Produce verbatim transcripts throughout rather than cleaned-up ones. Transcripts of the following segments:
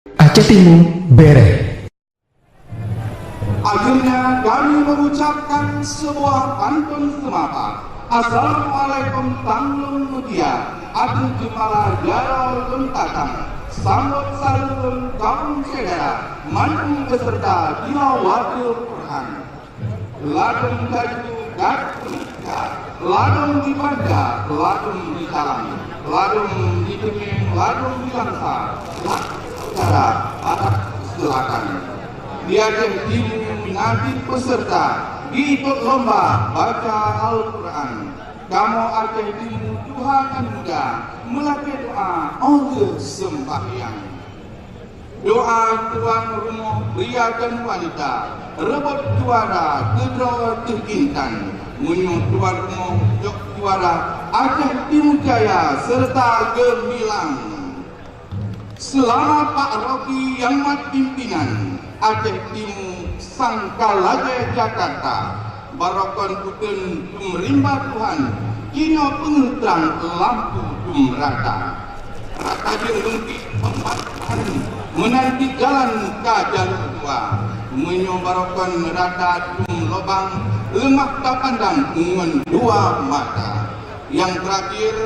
Aceh Timu bereh. Akhirnya kami mengucapkan sebuah pantun semapa. Assalamualaikum tanglong mulia. Ateueh jeumala jaroe lôn tatang. Sambot salam lôn kaum syedara. Mandum peserta tilawah Al-Quran. Ladôm taju gat ladôm di Banda, ladôm di Talang, ladôm di Keumeng, ladôm di Langsa, ladôm di Utara, barat, selatan. Di Aceh Timu na cit peserta jiikot lomba baca Al-Quran. Kamoe Aceh Timu tuha ngon muda, meulakée doa óh lheueh seumbahyang. Doa tuan rumoh pria dan wanita, reubot juara keudroe teuh intan. Meunyoe tuan rumoh jok juara, Aceh Timu jaya seureuta geumilang. Seulama Pak Rocky nyang mat pimpinan, Aceh Timu sangka lagée Jakarta. Barokon uteuen peumeurimba Tuhan, jinoe peungeuh trang lampu dum rata. Rata jeuet lungkit peumbatasan, meunan cit jalan ka jalok dua. Meunyoe barokon rata dum lobang, leumah tapandang ngon dua mata. Nyang teurakhir,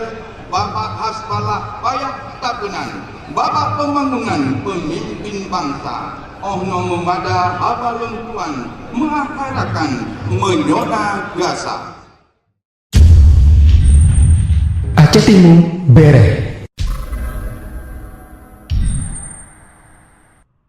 Bapak Hasballah payah tapeunan, Bapak Pembangunan peumimpin bansa. Óh noe meumada haba lôn tuan, meuakhé rakan meunyoe na gasa. Aceh Timu bereh.